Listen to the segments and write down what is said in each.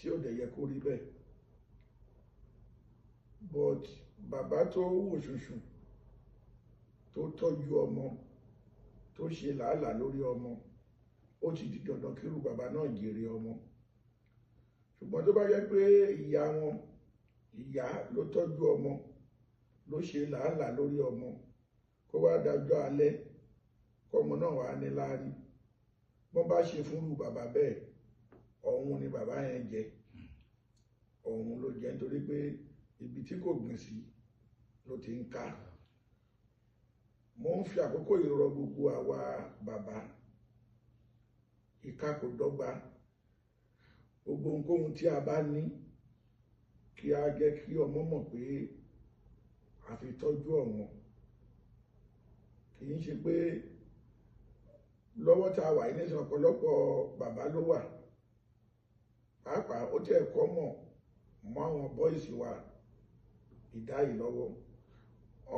Tí ó dẹ̀ yẹ kó rí bẹ́ẹ̀. But bàbá tó wò ṣùṣù, tó tọ́jú ọmọ, tó ṣe làálàá lórí ọmọ, ó ti di dandan kírú bàbá náà jèrè ọmọ. Ṣùgbọ́n tó bá jẹ́ pé ìyá wọn, ìyá ló tọ́jú ọmọ, ló ṣe làálàá lórí ọmọ, kó wá dájọ́ alẹ́ kọ́mọ náà wà ní láárí, bọ́n bá ṣe fúnrú bàbá bẹ́ẹ̀, ọ̀hun ni bàbá yẹn jẹ, ọ̀hun ló jẹ, nítorí pé ibi tí kò gbìn sí ló ti ń ká. Mo ń fi àkókò yìí rọ gbogbo àwa bàbá, ìka kò dọ́gba. Gbogbo ohunkóhun tí a bá ní, kí a jẹ́ kí ọmọ mọ̀ pé a fi tọ́jú ọ̀wọ́n. Kì í ṣe pé lọ́wọ́ tá a wà yìí nísìnyí, ọ̀pọ̀lọpọ̀ bàbá ló wà, pàápàá ó tẹ̀ kọ́ mọ̀ mọ́ àwọn boys wa ìdá yìí lọ́wọ́,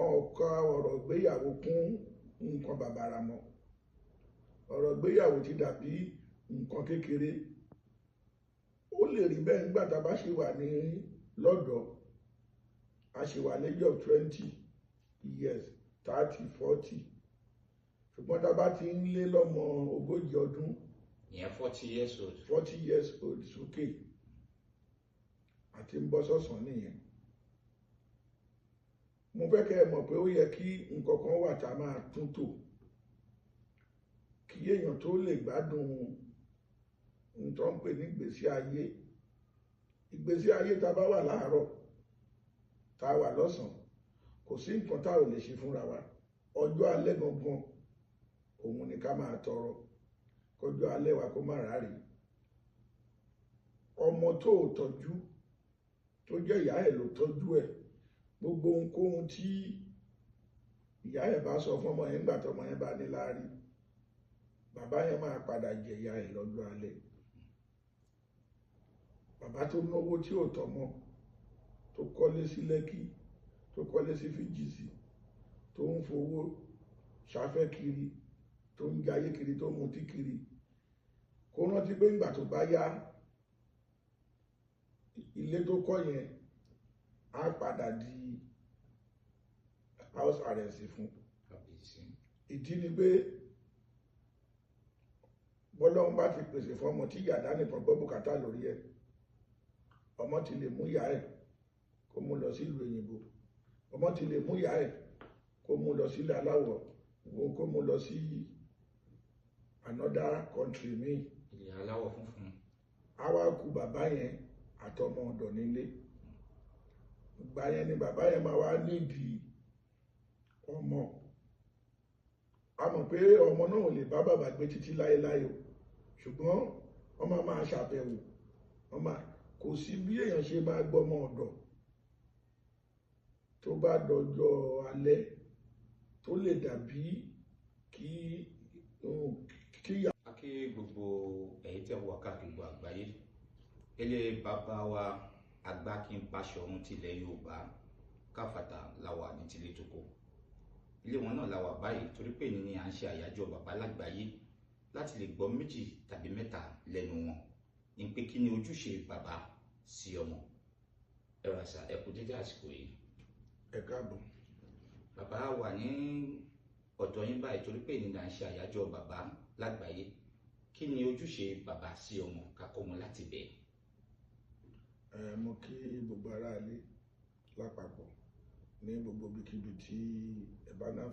ọkọ ọ̀rọ̀ ìgbéyàwó kún nǹkan bàbàrà mọ́. Ọ̀rọ̀ ìgbéyàwó ti dàbí nǹkan kékeré. Ó lè rí bẹ́ẹ̀ nígbà tá a bá ṣe wà ní lọ́dọ̀ọ́, a ṣe wà ní age of 20 years, 30, 40. Ṣùgbọ́n tá a bá ti ń lé lọ́mọ 40 ọdún, Ìyẹn 40 years old. 40 years old sókè, àti ń bọ́ sọ̀sán nìyẹn. Mo fẹ́ kẹ́ ẹ mọ̀ pé ó yẹ kí nǹkan kan wà tá a máa tún tò kí èèyàn tó lè gbádùn ohun tó ń pè ní ìgbésí ayé. Ìgbésí ayé tá a bá wà láàárọ̀, tá a wà lọ́sàn-án, kò sí nǹkan tá ò lè ṣe fúnra wa. Ọjọ́ alẹ́ gangan, òun ni ká máa tọrọ kọjọ́ alẹ́ wa kó má ráre. Ọmọ tó ò tọ́jú, tó jẹ́ ìyá ẹ̀ ló tọ́jú ẹ̀, gbogbo ohunkóhun tí ìyá ẹ̀ bá sọ fún ọmọ yẹn nígbà tí ọmọ yẹn bá ní láárí, bàbá yẹn máa padà jẹ ìyá ẹ̀ lọ́jọ́ alẹ́. Bàbá tó náwó tí ò tọ́mọ, tó kọ́lé sí Lẹ́kì, tó kọ́lé sí Fíjìsì, tó ń fowó ṣafẹ́ kiri, tó ń jayé kiri, tó ń mutí kiri, kó rántí pé ńgbà tó bá yá, ilé tó kọ́ yẹn á padà di house arrest fún. Kábíyèsí. Ìdí ni pé bọ́lọ́run bá ti pèsè fún ọmọ tí ìyá dánìkan gbọ́ bùkátà lórí ẹ̀, ọmọ ti lè mú ìyá ẹ̀ kó mú lọ sí ìlú òyìnbó, ọmọ ti lè mú ìyá ẹ̀ kó mú lọ sílẹ̀ aláwọ̀, kó mú lọ sí another country míì. Ilẹ̀ aláwọ̀ funfun. Á wá kú bàbá yẹn àtọmọ ọ̀dọ̀ nílé. Ìgbà yẹn ni bàbá yẹn máa wá nídìí ọmọ. A mọ̀ pé ọmọ náà ò lè bá bàbá gbé títí láéláé o, ṣùgbọ́n wọ́n máa máa ṣàbẹ̀wò. Wọ́n máa kò sí bí èèyàn ṣe máa gbọ́mọ ọ̀dọ̀ tó bá dọjọ́ alẹ́ tó lè dàbí kí ìyá. A kí gbogbo ẹ̀yin tẹ́ wà káàkiri gbogbo àgbáyé. Ilé bàbá wa Agbákin Báṣọ̀run tilẹ̀ Yorùbá káfàtà la wà ní tilé toko. Ilé wọn náà la wà báyìí, torí pé ní ni à ń ṣe àyájọ́ bàbá lágbàáyé, láti lè gbọ́ méjì tàbí mẹ́ta lẹ́nu wọn ní pé kí ni ojúṣe bàbá sí ọmọ. Ẹ rà sà, ẹ kú dédé àsìkò yìí. Ẹ káàbọ̀. Bàbá wà ní ọ̀dọ̀ yín báyìí, torí pé ní là ń ṣe àyájọ́ bàbá lágbàáyé. Kí ni ojúṣe bàbá sí ọmọ, kakọ́ wọn láti bẹ̀? Ẹ mo kí gbogbo aráalé lápapọ̀ ní gbogbo ibikíbi tí ẹ bá náà.